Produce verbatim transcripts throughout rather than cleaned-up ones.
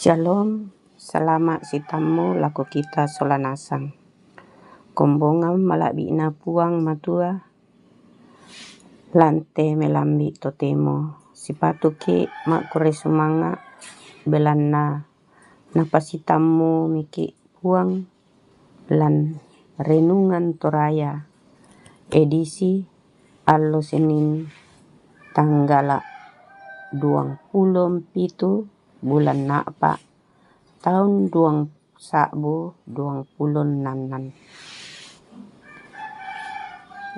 Shalom, salama' sitammu lako kita sola nasang. Kombongang mala'bi'na Puang Matua, lante melambi' totemo, sipatuki' ma'kurre sumanga', belanna napasitammu miki' Puang lan Renungan Toraya, edisi allo Senin, tanggala' duangpulo pitu bulan Na'pa, taun duang sa'bu duangpulo ennannan.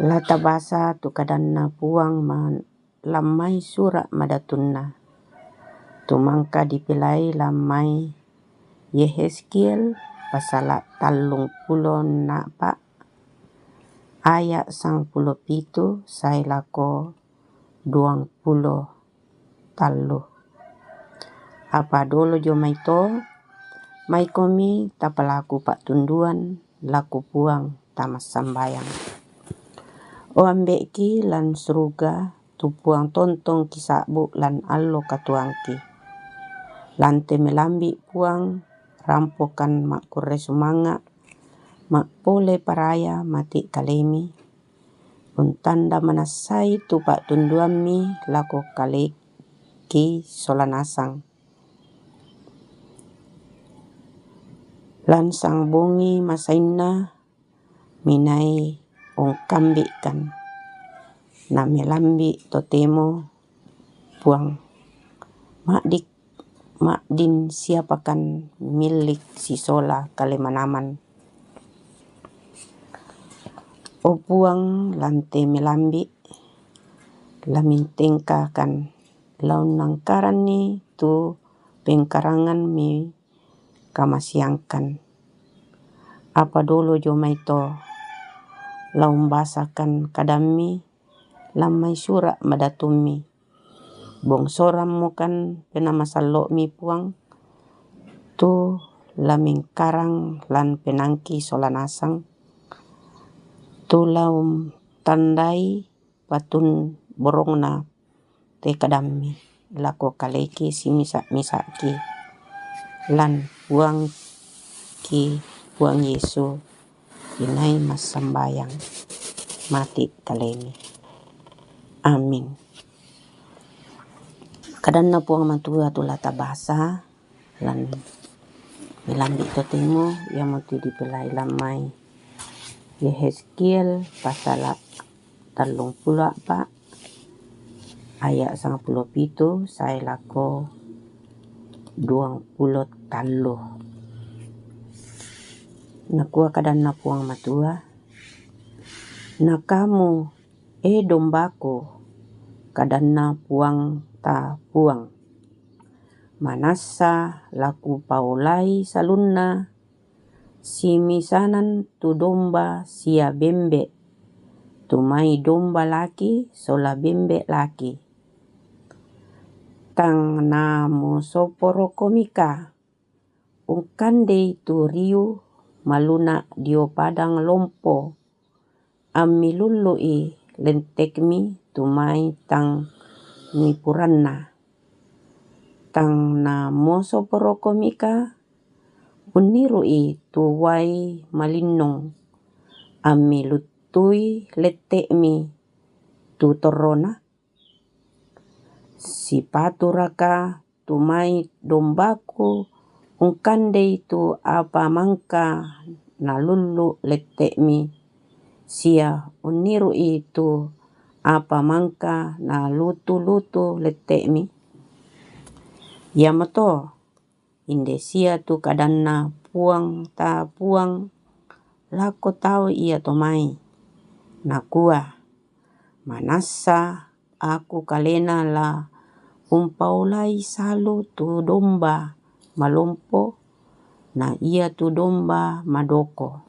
La tabasa tu kadanna Puang ma-, lammai sura' madatunna, tu mangka dipilai lammai Yehezkiel pasala' tallungpulo Na'pa, aya' sangpulo pitu sae lako duangpulo tallu. Apa dolo jomai to, maikomi tapalaku pa'tunduan lako Puang tamassambayang. O Ambe'ki lan suruga, tu Puang tontong kisa'bu' lan allo katuoangki. Lante melambi' Puang, rampokan ma'kurre sumanga', ma'pole paraya mati' kalemi, untanda manassai tu pa'tunduammi lako kaleki sola nasang. Lan sang bongi masainna minai ungkambi'kan, na melambi' totemo Puang. Ma'dik-, ma'din siapakan millik sisola kalemanaman. O Puang, lante melambi', lamintengkakan, launnangkaranni tu pengkaranganmi kamasiangkan. Apa dolo jomai to, laumbasakan kadammi lammai sura' madatummi. Bongsorammokan penamasallo'mi Puang, tu lamengkarang lan penangki sola nasang, tu laumtandai patun borongna te kadammi lako kaleki simisa-misa'ki lan Puangki Puang Yesu, inai massambayang mati' kalemi. Amin. Kadanna Puang Matua tu la tabasa lan melambi' totemo, iamotu dipilai lammai Yehezkiel pasala' tallungpulo a'pa, aya' sangpulo pitu sae lako duangpulo tallu. Nakua kadanna Puang Matua, "Na kamu, e dombaku," kadanna Puang ta Puang, "manassa la kupaolai salunna simisanan tu domba sia bembe', tu mai domba laki sola bembe' laki. Tang namusoporokomika ungkandei tu riu maluna' dio padang lompo, ammilullu'i lentekmi tu mai tang mipuranna. Tang namusoporokomika unniru'i tu uai malinnung, ammiluttui lette'mi tu torrona? Sipaturaka tu mai dombaku ungkandei tu apa mangka nalullu lette'mi, sia unniru'i tu apa mangka nalutu-lutu lette'mi?" Iamoto inde sia tu kadanna Puang ta Puang lako tau iato mai, nakua, "Manassa aku kalena la umpaolai salu tu domba malompo, na ia tu domba madoko.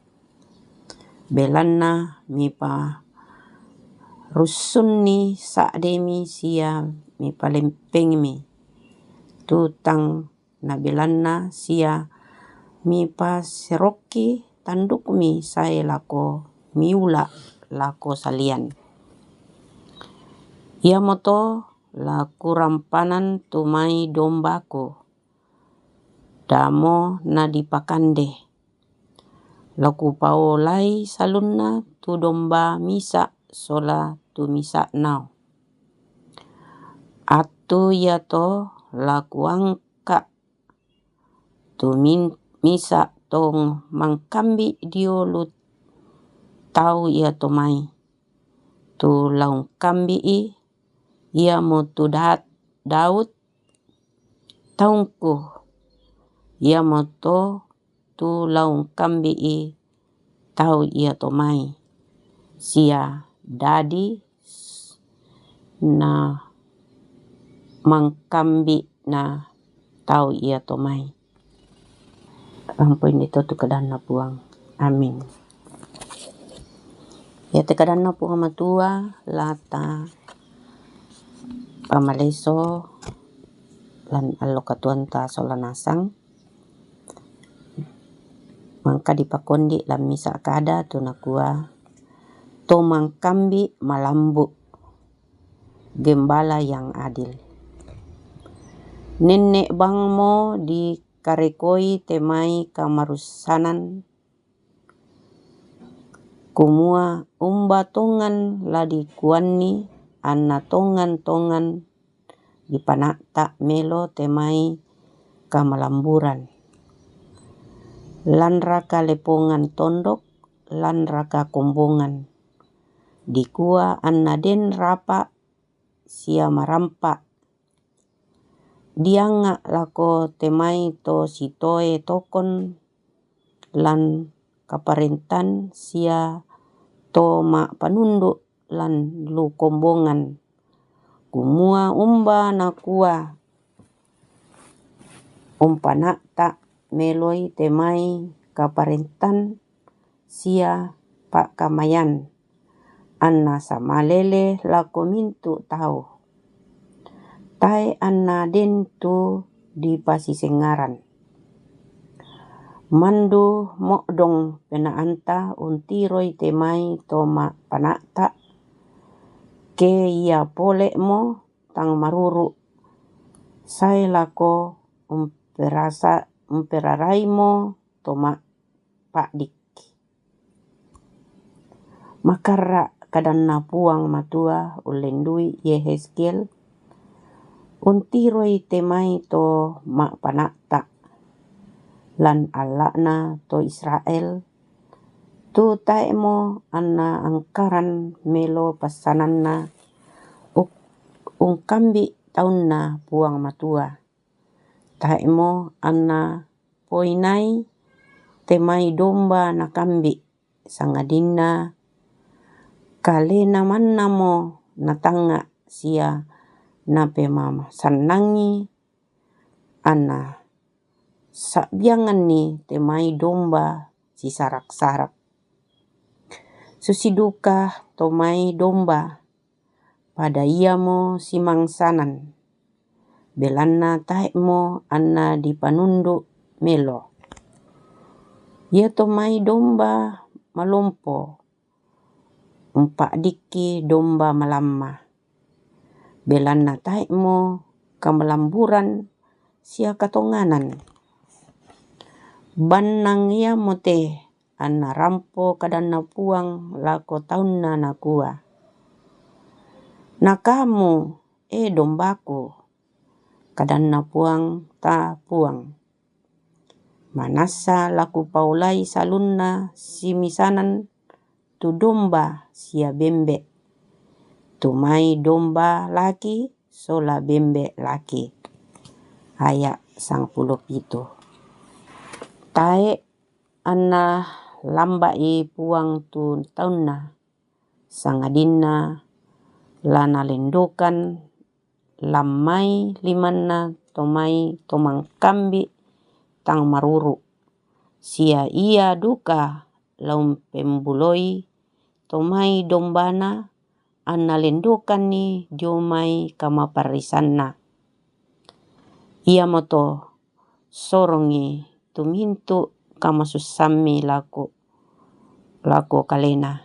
Belanna miparussunni sa'demi sia mipalempengmi tu tang na belanna sia mipaserokki tandukmi sae lako miula' lako salian. Iamoto la kurampanan tu mai dombaku, damo na dipakande. La kupaolai salunna tu domba misa sola tu misa nao. Attu iato la kuangka tu min-, misa to mangkambi diolu tau iato mai. Tu la ungkambii, iamotu Da-, Daud, taungku, iamoto tu la ungkambii tau iato mai, sia dadi s-, na mangkambina tau iato mai. Ampo inde to tu kadanna Puang. Amin. Iate kadanna Puang Matua, lata pamaleso lan allo katuoanta sola nasang. Mangka dipakondi lan misa kada tu nakua, to mangkambi malambu, gembala yang adil. Nenne bangmo dikarekoi te mai kamarussanan, kumua umba tongan la dikuanni anna tongan-tongan dipana'ta melo te mai kamalamburan. Lanraka lepongan tondok, lanraka kombongan. Dikua anna den rapa sia marampa. Dianga lako te mai to sitoe tokon lan kaparentan sia to ma'panundu lan lu kombongan. Kumua umba nakua umpana'ta meloi te mai kaparentan sia pa'kamayan, anna samalele lako mintu tau. Tae anna den tu dipasisengaran. Mandu mo'dong penaanta untiroi te mai to ma'pana'ta, ke ia pole'mo tang maruru, sae lako umperasa-, umperaraimo to ma-, pa'dik. Makarra kadanna Puang Matua ullendui Yehezkiel, untiroi te mai to ma'pana'ta lan alla'na to Israel, tu tae'mo anna angkaran melo passananna uk-, ungkambi taunna Puang Matua. Tae'mo anna poinai te mai domba nakambi, sangadinna kalena mannamo natangnga sia napemasannangi anna sa'bianganni te mai domba sisarak-sarak. Susi duka to mai domba, pada iamo simangsanan, belanna tae'mo anna dipanundu melo. Ia to mai domba malompo, umpa'dikki domba malamma, belanna tae'mo kamalamburan sia katonganan. Bannang iamo te anna rampo kadanna Puang lako taunna, nakua, "Na kamu, e dombaku," kadanna Puang ta Puang, "manassa la kupaolai salunna simisanan tu domba sia bembe, tu mai domba laki sola bembe laki." Ayat sangpulo pitu. Tae anna lambai Puang tu taunna, sangadinna la nalendokan lammai limanna to mai to mangkambi tang maruru, sia ia duka la umpembuloi to mai dombana anna lendokanni dio mai kamaparrisanna. Iamoto sorongi tu mintu kamasussammi lako, lako kalena,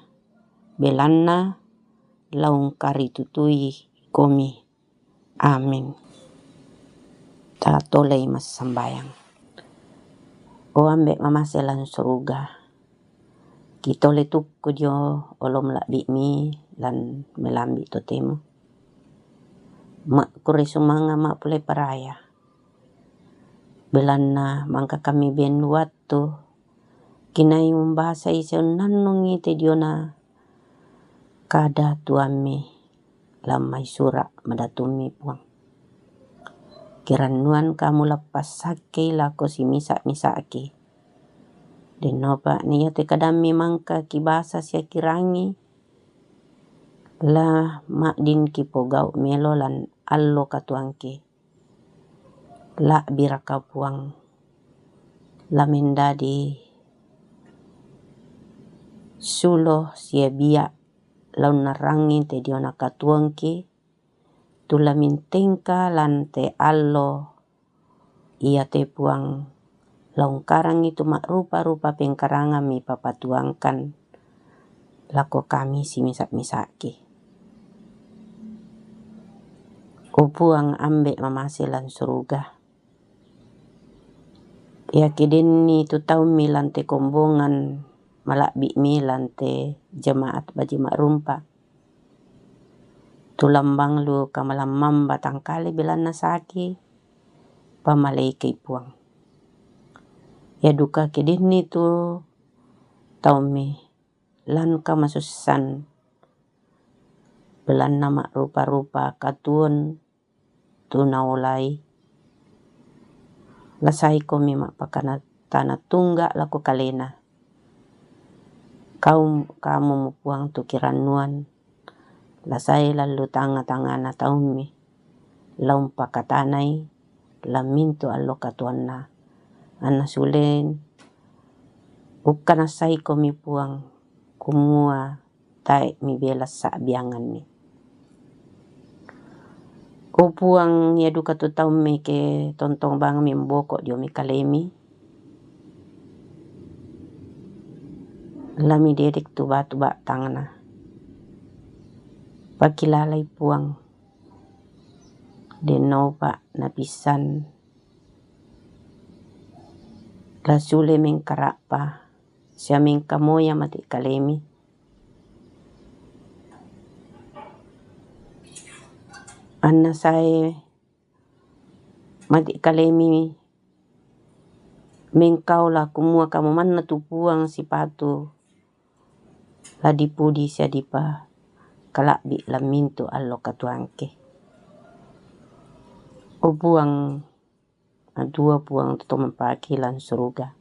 belanna la ungkaritutui komi. Amin. Tatolei massambayang. O Ambe' mamase lan suruga, kitole tukku dio olo mala'bi'mi lan melambi' totemo. Ma'kure sumanga' ma'pole paraya. Belanna mangka kami ben wattu kinai umbasai seonnannungi te diona kada tuammi lammai sura' madatummi Puang. Kirannuan kamu lappassakki lako simisa'-misa'ki. Dennopa na iate kadammi mangka kibasa sia kirangi, la ma'din kipogau' melo lan allo katuangki. La'biraka Puang, la mendadi sulo sia bia' la unnarrangi te diona katuongki, tu la mintengka lan te allo iate Puang, la ungkarangi tu ma'rupa-rupa pengkarangammi papatuangkan lako kami simisa'-misa'ki. O Puang Ambe' mamase lan suruga, iake denni tu taummi lan te kombongan mala'bi'mi lan te jemaat baji' ma'rumpa, tu lambang lu kamalammang batangkale belanna saki, pamalekei Puang. Ia duka ke denni tu taummi lan kamasussan belanna ma'rupa-rupa katuon tu naolai, lasaikomi ma'pakana tana tungga' lako kalena. Kaum-, kamu mo Puang tu kirannuan, lasai lallu tangnga-tangngana taummi, la umpakatanai lammintu allo katuanna. Anna sulen ukkanasaikomi Puang, kumua tae' mibela sa'bianganni. O Puang, ia duka tu taummi ke tontong bang mimboko' dio mi kalemi, la midedek tu batu ba'tangna. Pakilalai Puang, dennopa napissan la sule mengkara'pa sia mengkamoya mate kalemi. Anna sae mate kalemi mengkaola kumua kamu manna tu Puang sipatu la dipudi sia dipakala'bi' lammintu allo katuangki. O Puang, Matua Puang tu to mampaki lan suruga.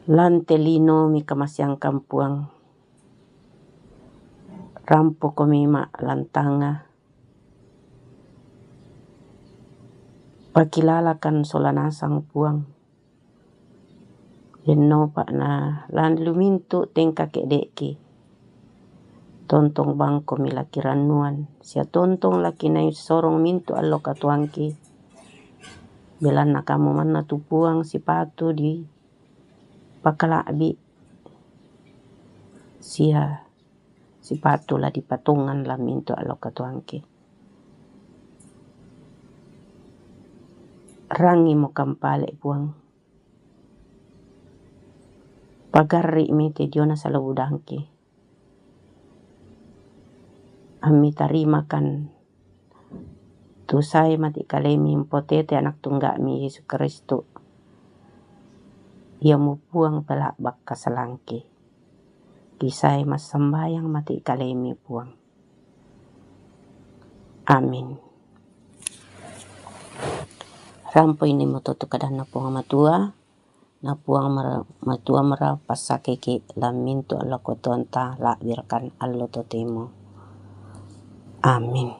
Lan te lino mikamaseangkan Puang, rampokomi ma' lan tangnga, pakilalakan sola nasang Puang. Dennopa na lan lumintu tengka ke'de'ki. Tontong bangkomi laki rannuan, sia tontong laki nai sorong mintu allo katuangki. Belanna kamu manna tu Puang sipatu dipakala'bi', sia sipatu la dipatongan lammintu allo katuangki. Rangimo kampale Puang. Pagarri'mi te diona sala budangki. Ammi tarimakan tu sae mate kalemi mpotete anak tungga'mi Yesu Kristu. Iamo Puang pela'bak kasalangki. Kisae massambayang mate kalemi Puang. Amin. Rampo ini mototo kadanna Puang Matua, na Puang mara-, Matua mara passakeki lammintu allo katuoanta la'birakan allo totemo. Amin.